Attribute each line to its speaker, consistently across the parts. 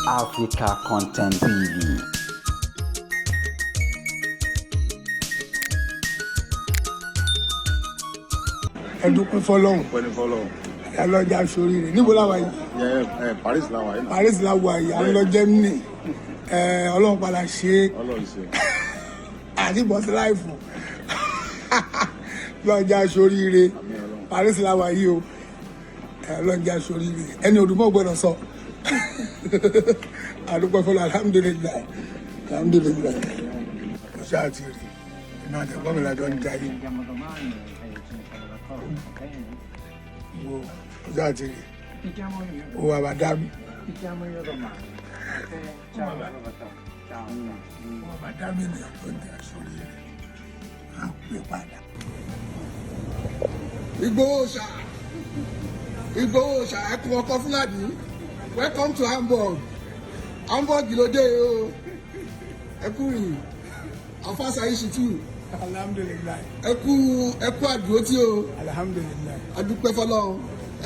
Speaker 1: Africa Content TV.
Speaker 2: Ẹ dúpẹ́ fọ́lọ́run.
Speaker 3: Ọpẹ́ ní fọ́lọ́run.
Speaker 2: Alọjà sórí rẹ. Níbo làwà yìí?
Speaker 3: Yẹ ẹ, Paris làwà yìí náà.
Speaker 2: Paris làwà yìí, à ń lọ Germany. Ẹ Ọlọ́run padà ṣe é.
Speaker 3: Ọlọ́run ṣe.
Speaker 2: Àti bọ́sí láìfù lọ́jà sórí rẹ.
Speaker 3: Àmín Ọlọ́run.
Speaker 2: Paris làwà yìí o. Ẹ lọ́jà sórí rẹ, ẹni òdùmọ̀ gbọ́dọ̀ sọ. Àdúpẹ́ fọlọ́, alhamdulillahi, alhamdulillahi. Ọ̀ṣà àti rí iná àtẹ̀gbọ́n mi lájọ ń jayé.
Speaker 4: Ci siamo d'accordo, va bene?
Speaker 2: Wo ọ̀ṣà àti rí
Speaker 4: Ti chiamo io,
Speaker 2: owó àbádámi.
Speaker 4: Ti chiamo io domani. Ok? Ciao Salvatore. Ciao.
Speaker 2: Owó àbádámi ni ọ̀jà sórí rẹ á pè padà. Ìgbòho ṣá, Ìgbòho ṣá, ẹkùn ọkọ Fúlàní, welcome to Hamburg. Hamburg ló dé o. Ẹkú rìn afáṣà ìṣìtú. Alhamdulillahi. Ẹkú ẹkú àdúró tí o. Alhamdulillahi. Adúpẹ́ fọ́lọ́run,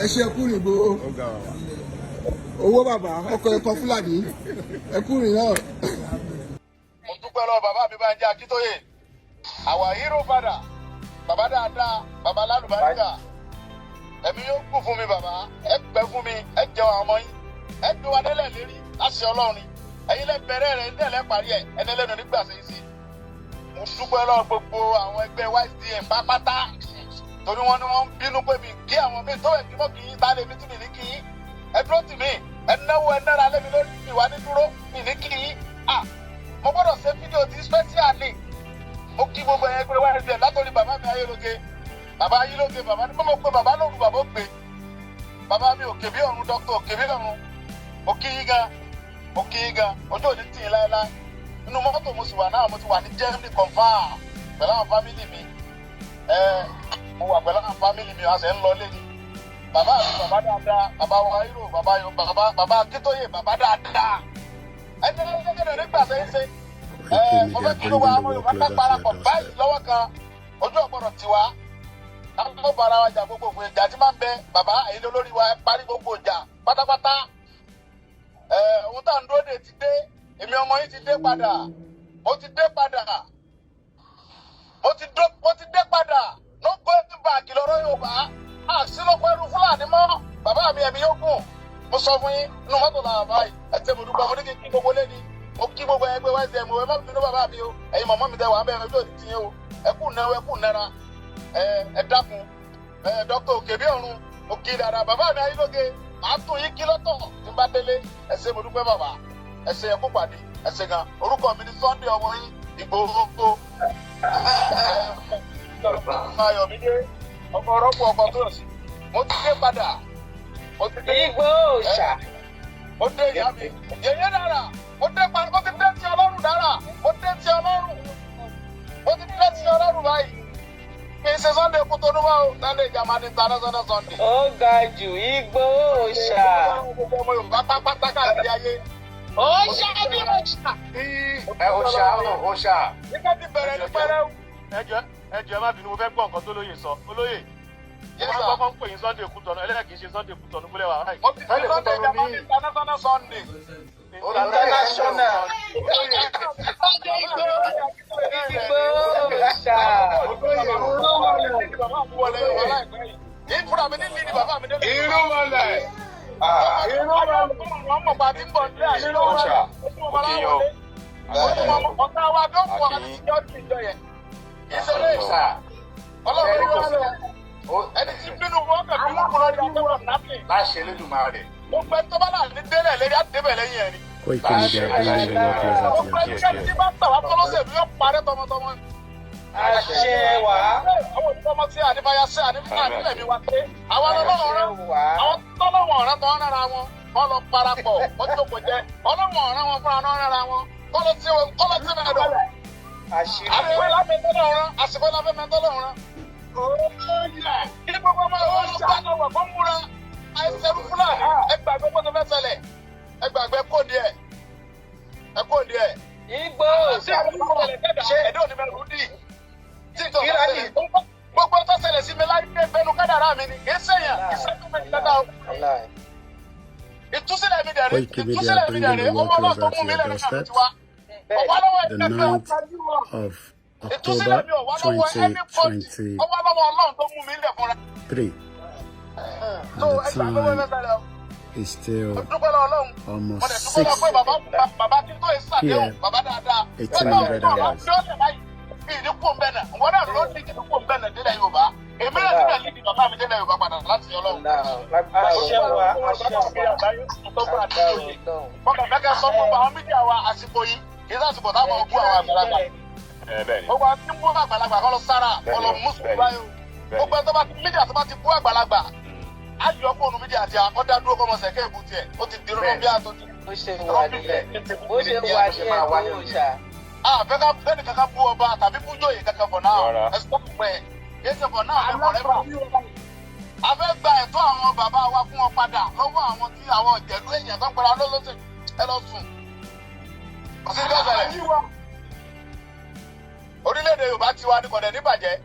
Speaker 2: ẹ ṣe, ẹkú rìn Ìgbòho.
Speaker 3: Ó ga wà.
Speaker 2: Owó bàbá ọkọ ẹkọ Fúlàní, ẹkú rìn náà.
Speaker 5: Mo dúpẹ́ lọ́wọ́ bàbá mi, Bánjí Akíntóyè, our hero father, bàbá dáadáa, bàbá lálùbáríkà. Ẹ̀mí yóò kún fún mi, bàbá. Ẹ pẹ́ fún mi, ẹ jẹun àwọn ọmọ yín, ẹ gbé wa délẹ̀ lérí láṣẹ Ọlọ́run ni. Ẹ̀yin lẹ bẹ̀rẹ̀ rẹ̀, ní ẹ̀lẹ́ parí ẹ̀, ẹni lẹ́nu nígbà sẹ́yìn sí. Mo dúpẹ́ lọ́wọ́ gbogbo àwọn ẹgbẹ́ YSDM pápátá, torí wọ́n ní wọ́n ń bínú pé mi kí àwọn mi tó ẹ̀ kí mọ́ kì í ta lè mi tí mi ní kí yín. Ẹ dúró tì mí, ẹ náwó, ẹ nára lé mi lórí ìwà ní dúró mi ní kí yín. Ah, mo gbọ́dọ̀ ṣe fídíò tí special ni. Mo kí gbogbo ẹ̀yẹ pé YSDM, látòrí bàbá mi Ayéloge, bàbá Ayéloge, bàbá ní mo pé bàbá lóru, bàbá ó pè bàbá mi òkè bí ọ̀run, dókítà òkè bí ọ̀run. Mo kí yín gan, mo kí yín gan. Ojú òní tì yín láéláé. Nínú mọ́tò mo sì wà náà, mo ti wà ní Germany confam pẹ̀lú àwọn family mi. Ẹ mo wà pẹ̀lú àwọn family mi, a sì ń lọ lé ní. Bàbá mi, bàbá dáadáa, bàbá wa hero, bàbá yo, bàbá, bàbá Akíntóyè, bàbá dáadáa, ẹni ẹni nígbà sẹ́yìn ṣe. Ẹ mo fẹ́ kí gbogbo àwọn Yorùbá ká parapọ̀ báyìí lọ́wọ́ kan. Ojú ọ̀gbọ́dọ̀ tiwa káwọn bára wa jà. Gbogbo ìjà tí máa ń bẹ, bàbá, èyí lórí wa, ẹ parí gbogbo ìjà pátápátá. Ẹ ohun tá à ń dúró de ti dé. Èmi ọmọ yín ti dé padà, mo ti dé padà, mo ti dé padà. No going back lọ́rọ̀ Yorùbá. Àṣìlọ́pọ̀ ẹrú Fúlàní mọ́. Bàbá mi, ẹ̀mí yóò gùn. Mo sọ fún yín, inú mọ́tò làwọn báyìí. Ẹ tẹ́, mo dúpẹ́. Mo ní kí n kí gbogbo lé ní. Mo kí gbogbo ẹgbẹ́ wáṣẹ̀ mo. Ẹ má bínú, bàbá mi o. Ẹ̀yin mọ̀mọ́ mi tẹ wà bẹ́ẹ̀, ojú òtí yín o. Ẹ kú náwó, ẹ kú nára. Ẹ ẹ dákun, ẹ dókítà òkè bí ọ̀run, mo kí dáadáa. Bàbá mi Ayélujáde, màá tún yín kí lọ́tọ̀ tí n bá délé. Ẹ ṣé, mo dúpẹ́ bàbá. Ẹ ṣé, ẹ kú pàdé, ẹ ṣé gan. Orúkọ mi ní Sunday ọmọ yín Ìgbòho Ayọ̀mídé, ọkọ̀ rọ́pò ọkọ̀ tó sí. Mo ti dé padà, mo ti dé.
Speaker 6: Ìgbòho ṣá.
Speaker 5: Mo dé, ìyá mi yẹyẹ dára. Mo dé padà, mo ti dé ti Ọlọ́run dára, mo dé ti Ọlọ́run, mo ti dé ti Ọlọ́run báyìí. Kì í ṣe Sunday Kútọ́nù mọ́ o, Sunday Jamani International Sunday.
Speaker 6: Ó ga jù, Ìgbòho ṣá.
Speaker 5: Gbogbo ọmọ Yorùbá pátápátá káàkiri ayé.
Speaker 6: Ó ṣá bí ó ṣá.
Speaker 7: Ẹ ó ṣá, ó ṣá.
Speaker 5: Nígbà tí bẹ̀rẹ̀ ní pẹ́rẹ́.
Speaker 8: Ẹjọ, ẹjọ, ẹ má bínú. Mo fẹ́ gbọ́ nǹkan tó lóye sọ. Olóyè, mo
Speaker 5: Yes,
Speaker 8: máa ń
Speaker 5: sir.
Speaker 8: gbọ́ kán pè yín Sunday Kútọ̀nù, ẹlẹ́yà kì í ṣe Sunday Kútọ̀nù gbọ́lẹ̀ wà báyìí.
Speaker 5: Mo ti ṣe Sunday Jamani International Sunday.
Speaker 6: International. Ìgbòho ṣá.
Speaker 5: Ìfúra mi ní ní bàbá mi délé.
Speaker 7: Irú mọlẹ̀.
Speaker 5: Irú mọlẹ̀. Wọ́n mọ̀ pa tí ń bọ̀ ní àṣírí.
Speaker 7: Ó ṣá. Òkè yọ.
Speaker 5: Ọ̀tá wa tó fún wa ní security ìjọ yẹn. Ìṣẹ̀lẹ̀
Speaker 7: Ṣá.
Speaker 5: Ọlọ́run ló wà. Ẹni tí bínú wọn kàn bínú kúrò ní àtọ́wọ̀ nápì.
Speaker 7: Láṣẹ Elédùmarè.
Speaker 5: Gbogbo ẹni tó bá là ní délẹ̀ lérí àdébẹ̀ lẹ́yìn ẹ̀ ni.
Speaker 9: Koiki Media, bringing the world closer to
Speaker 5: Gbogbo
Speaker 9: your
Speaker 5: ẹni
Speaker 9: doorstep.
Speaker 5: tí bá tà wá fọlọ́sẹ̀ yóò parẹ́ tọmọtọmọ.
Speaker 6: Àṣẹ wá.
Speaker 5: Àwọn òṣìṣẹ́ tí àdébáyá sí àdébẹ̀ mi wá pé àwọn ọlọ́run rán
Speaker 6: wá.
Speaker 5: Àwọn tọ́lọ́wọ̀n ọ̀rán tó ń rárá wọn, wọ́n lọ parapọ̀, wọ́n jókòó jẹ́ ọlọ́wọ̀n ọ̀rán wọn fúnra náà rárá wọn kọ́lọ́ tí wọn kọ́lọ́ tí wọn dọ̀.
Speaker 6: Àṣírí.
Speaker 5: Àsìkò láfẹ́ tọ́lọ́wọ̀n rán, àsìkò láfẹ́ mẹ́tọ́lọ́wọ̀n rán. Kí gbogbo ọmọ ìwọ ló bá lọ wọ̀ kó múra àìsẹ̀rú Fúlàní. Ẹ gbàgbé kó tó fẹ́ ṣẹlẹ̀, ẹ gbàgbé kó díẹ̀, ẹ kó díẹ̀.
Speaker 6: Ìgbòho
Speaker 5: Tí àwọn ọmọ ṣẹlẹ̀ ẹ̀dọ́ ní mẹ́rin dì tí nǹkan bá ṣẹlẹ̀, gbogbo tó ṣẹlẹ̀ sí mi láyé bẹnu kádàrá mi ni. Kì í ṣèyàn, kì í ṣe tó mẹ́rin kádà o. Ìtúsílẹ̀. Ìtúsílẹ̀ mi dẹ̀ rí,
Speaker 9: Koiki Media
Speaker 5: ìtúsílẹ̀ mi dẹ̀
Speaker 9: bringing
Speaker 5: rí,
Speaker 9: the
Speaker 5: ọwọ́
Speaker 9: world
Speaker 5: Ọlọ́run
Speaker 9: closer
Speaker 5: tó
Speaker 9: to
Speaker 5: mú mi
Speaker 9: your
Speaker 5: lẹ́nu náà ló
Speaker 9: doorstep.
Speaker 5: ti wá. Ọwọ́ lọ́wọ́
Speaker 9: The
Speaker 5: ẹ̀ẹ́dẹ́gbẹ̀rún.
Speaker 9: 9th of
Speaker 5: Ìtúsílẹ̀
Speaker 9: October
Speaker 5: mi ò wá lọ́wọ́ anybody.
Speaker 9: 2023.
Speaker 5: Ọwọ́ lọ́wọ́ Ọlọ́run tó mú mi lẹ̀ fúnra.
Speaker 9: And
Speaker 5: So
Speaker 9: the
Speaker 5: ẹ gbà pé wọ́n
Speaker 9: time
Speaker 5: fẹ́ sẹ́lẹ̀ o.
Speaker 9: is still
Speaker 5: Mo dúpẹ́ lọ́wọ́ Ọlọ́run. Mo
Speaker 9: almost
Speaker 5: dẹ̀ dúpẹ́ lọ́wọ́ pé
Speaker 9: 6
Speaker 5: bàbá bàbá kí n tó yẹ sàdéhùn
Speaker 9: p.m.
Speaker 5: bàbá dáadáa.
Speaker 9: 1800 hours.
Speaker 5: Wọ́n náà ló ní kí n kó bẹ́ẹ̀ náà délẹ̀ Yorùbá. Èmi náà ti dẹ̀ lídìí bàbá mi délẹ̀ Yorùbá padà láti Ọlọ́run.
Speaker 6: Àṣẹ wa, àṣẹ wa. Agbára Ọlọ́run.
Speaker 5: Wọ́n kàn fẹ́ kẹ́ sọ fún àwọn mídíà wa àsìkò yìí kì í sàsìkò táwọn ọkú àwọn àgbàlagbà.
Speaker 8: Bẹ́ẹ̀ ni.
Speaker 5: Gbogbo àwọn tí ń bú àgbàlagbà kọ́ lọ sára kọ́ lọ mùsùlùmí báyìí. Gbogbo ẹni tó bá ti mídíà tó bá ti bú àgbàlagbà á yọ fóònù mídíà àti àkọ́dá dúró kọ́mọ sẹ̀kẹ́ ìbú tiẹ̀ ó ti di rọ́bí àtọ́jú.
Speaker 6: Bó ṣe wà nìyẹn. Bó ṣe wà nìyẹn Ìgbòho ṣá.
Speaker 5: Àfẹ́ ká bẹ́ẹ̀ni kankan bú ọba tàbí bú jòyè kankan for now.
Speaker 8: Rárá.
Speaker 5: Ẹ stop ẹ̀ yé ṣe for now ẹ forever. A fẹ́ gba ẹ̀tọ́ àwọn bàbá wa fún wọn padà lọ́wọ́ àwọn tí àwọn ìjẹ̀lú èèyàn tó ń pera lọ́lọ́sẹ̀ ẹ lọ sùn. Kò sí bẹ́ẹ̀ bẹ̀rẹ̀. Orílẹ̀-èdè Yorùbá tiwa ni kò dẹ̀ ní bàjẹ́.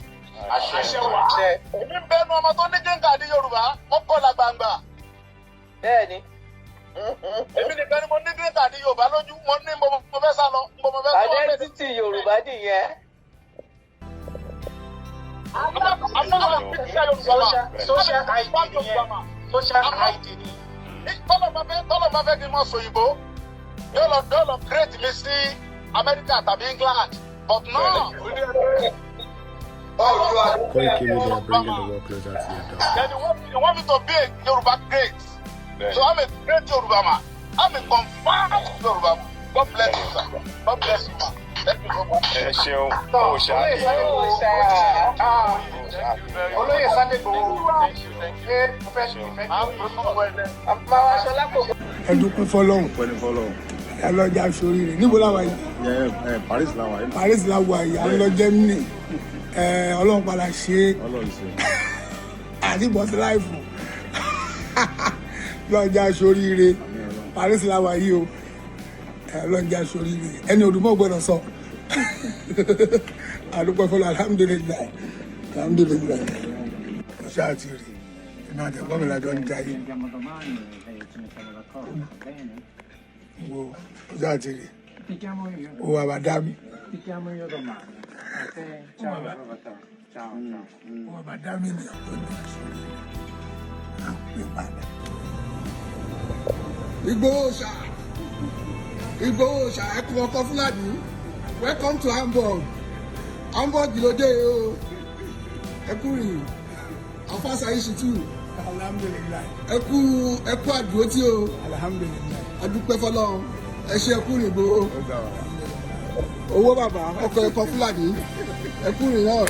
Speaker 8: Àṣẹ.
Speaker 6: Àṣẹ.
Speaker 5: Èmi ń bẹ́nu ọmọ tó ní green card Yorùbá, ó kọ́ la gbangba.
Speaker 6: Bẹ́ẹ̀ni.
Speaker 5: Èmi nìkan ni mo ní green card Yorùbá lójú, mo ní mo mo fẹ́ sá lọ, mo mo fẹ́ sọ ọ́.
Speaker 6: Identity Yorùbá nìyẹn.
Speaker 5: I'm not a picture Yorùbá.
Speaker 6: Social ID nìyẹn. Social ID ni.
Speaker 5: Tọ́lọ̀ máa fẹ́ kí n máa sọ òyìnbó. Yóò lọ create mi sí Amẹ́ríkà tàbí England. But now,
Speaker 9: Koiki Media bringing the world closer to your doorstep.
Speaker 5: Then they want me to be a Yoruba great. So I'm a great Yoruba man. I'm a confirmed Yoruba man. God bless you, sir. God bless you, ma. Thank you so much.
Speaker 8: Ẹ ṣeun, òòṣà.
Speaker 6: Ìgbòho ṣá.
Speaker 7: Olóyè Sunday Igboho, ṣé mo fẹ́ ṣe ìfẹ́
Speaker 6: Àmọ́ wa Ṣọlá kò
Speaker 2: Ẹ dúpẹ́ fọ́lọ́run.
Speaker 3: Pẹ̀lú fọlọ́run.
Speaker 2: Ẹ lọ́jà sórí rẹ̀. Níbo làwà yìí?
Speaker 3: Ẹ Paris làwà yìí.
Speaker 2: Paris làwà yìí, à ń lọ Germany. Ẹ Ọlọ́run padà ṣe é.
Speaker 3: Ọlọ́run ṣe.
Speaker 2: Àti bọ́sí láìfù lọ́jà sórí rẹ̀. Paris làwà yìí o. Ẹ lọ́jà sórí rẹ̀, ẹni òdùmọ̀ gbọ́dọ̀ sọ. Àdúpẹ́ fọlọ́, alhamdulillahi, alhamdulillahi. Ọ̀ṣà àti rè èmi àtẹ̀gbọ́n mi lájọ ń jayé.
Speaker 4: Sentiamo domani e ci mettiamo d'accordo, va bene?
Speaker 2: Wo ọ̀ṣà àti rè
Speaker 4: Ti chiamo io.
Speaker 2: owó àbàdá mi.
Speaker 4: Ti chiamo io domani. Ok? Ciao, Salvatore. Ciao, ciao.
Speaker 2: Owó àbàdá mi ni ọ̀ṣà sórí rẹ̀ à ń pè padà.
Speaker 10: Ìgbòho ṣá, Ìgbòho ṣá, ẹkùn ọkọ Fúlàní, welcome to Hamburg. Hamburg ló dé o. Ẹkú rìn afáṣà ìṣìtú.
Speaker 2: Alhamdulillahi.
Speaker 10: Ẹkú ẹkú àdúrótì o.
Speaker 2: Alhamdulillahi.
Speaker 10: Adúpẹ́ fọ́lọ́run, ẹ ṣe, ẹkú rìn Ìgbòho. Owó bàbá ọkọ ẹkọ Fúlàní, ẹkú rìn náà.